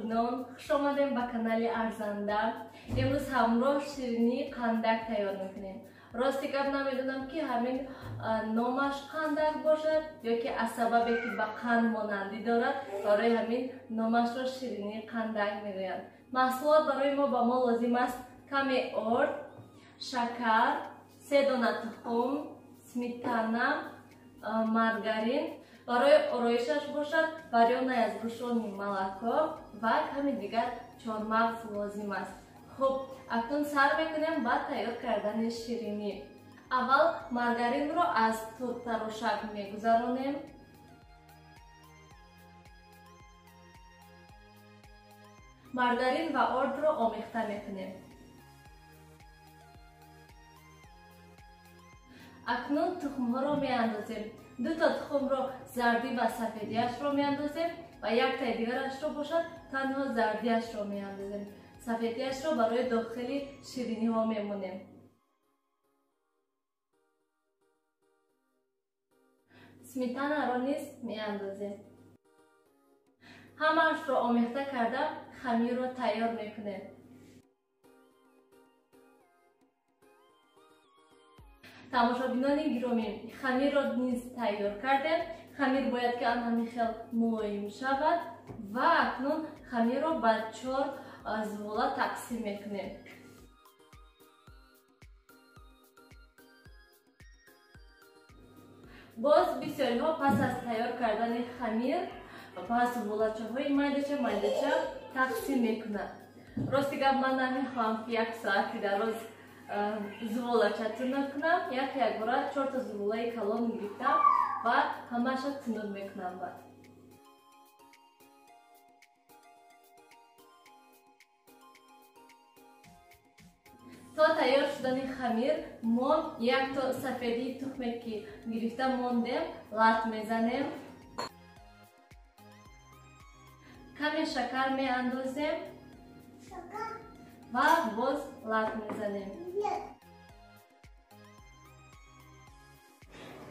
Тамошобинон, хуш омадем ба канали Арзанда. Имрӯз ҳамроҳ ширинии қандак тайёр мекунем. Рости гап намедонам, ки ҳамин номаш қандак бошад ё ки аз сабабе ки ба қанд монандӣ дорад, барои ҳамин номашро ширинии қандак мегӯянд. Маҳсулот барои мо ба мо лозим аст каме орд, шакар, 3 дона тухм, сметана, маргарин. Барои ороишаш бошад варёная сгущённый молоко ва ками дигар чормағз лозим аст. Хуб, акнун сар мекунем ба тайёр кардани ширинӣ. Аввал маргаринро аз туртарошак мегузаронем. Маргарин ва ордро омехта мекунем. Акнун тухмҳоро меандозем. 2 та тухмро зардӣ ва сафедиашро меандозем ва яктаи дигарашро бошад танҳо зардиашро меандозем. Сафедиашро барои дохили шириниҳо мемонем. Сметанаро низ меандозем. Ҳамаашро омехта карда хамирро тайёр мекунем. Тамошобинони гиромӣ, хамирро низ тайёр кардем. Хамир бояд ки ҳамин хел мулоим шавад ва акнун хамирро ба 4 зувола тақсим мекунем. Боз бисёриҳо пас аз тайёр кардани хамир ба зуволачаҳои майдача майдача тақсим мекунанд. Рости гап, ман намехоҳам ки як соати дароз зуволача тунук кунам. Як якбора 4 та зуволаи калон гирифтам ва ҳамаша тунук мекунам. Баъд то тайёр шудани хамир мо якто сафедии тухме ки гирифта мондем лат мезанем, каме шакар меандозем ва боз лат мезанем.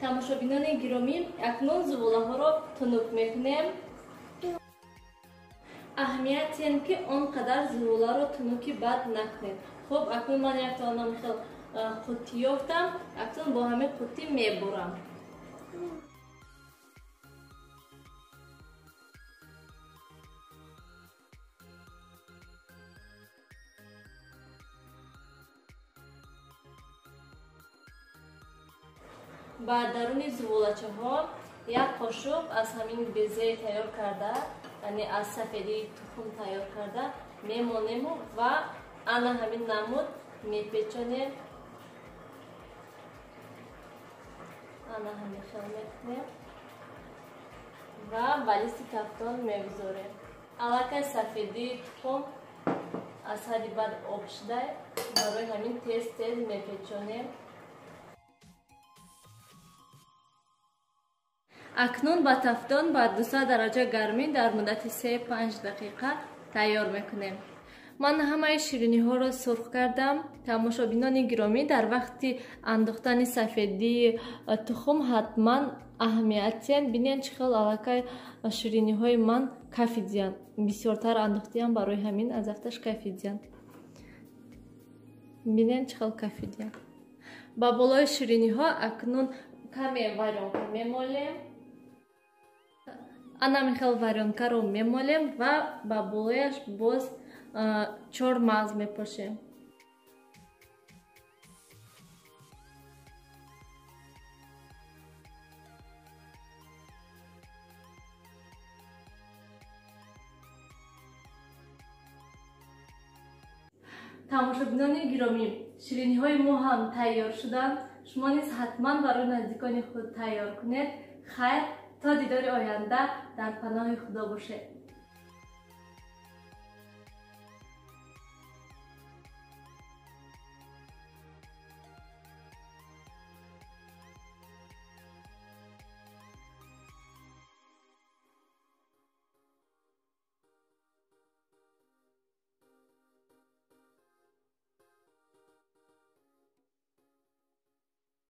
Тамошобинони гиромӣ, акнун зуволаҳоро тунук мекунем. Аҳамият диҳем, ки он қадар зуволаро тунуки бад накунем. Хуб, акнун ман яктонам хел қуттӣ ёфтам, акнун бо ҳамин қуттӣ мебурам. Ба даруни зуволачаҳо як қошуқ аз ҳамин безе тайёр карда, яъне аз сафедии тухм тайёр карда мемонему ва ана ҳамин намуд мепечонем. Ана ҳамин хел мекунем ва ба листи тафтон мегузорем. Аллакай сафедии тухм аз ҳадди бад об шуда, барои ҳамин тез тез мепечонем. Акнун ба тафтон ба 200 дараҷа гармӣ дар муддати 3-5 дақиқа тайёр мекунем. Ман ҳамаи шириниҳоро сурх кардам. Тамошобинони гиромӣ, дар вақти андохтани сафедии тухм ҳатман аҳамият диҳед. Бинед, чӣ хел аллакай шириниҳои ман кафидиянд. Бисёртар андохтиям, барои ҳамин аз афташ кафидиянд. Бинед, чӣ хел кафидиянд. Ба болои шириниҳо акнун каме варёнка мемолем. Ана михел варёнкаро мемолем ва ба болояш боз 4 мағз мепошем. Тамошобинони гиромӣ, шириниҳои мо ҳам тайёр шуданд. Шумо низ ҳатман барои наздикони худ тайёр кунед. Хайр, то дидори оянда дар паноҳи Худо бошед.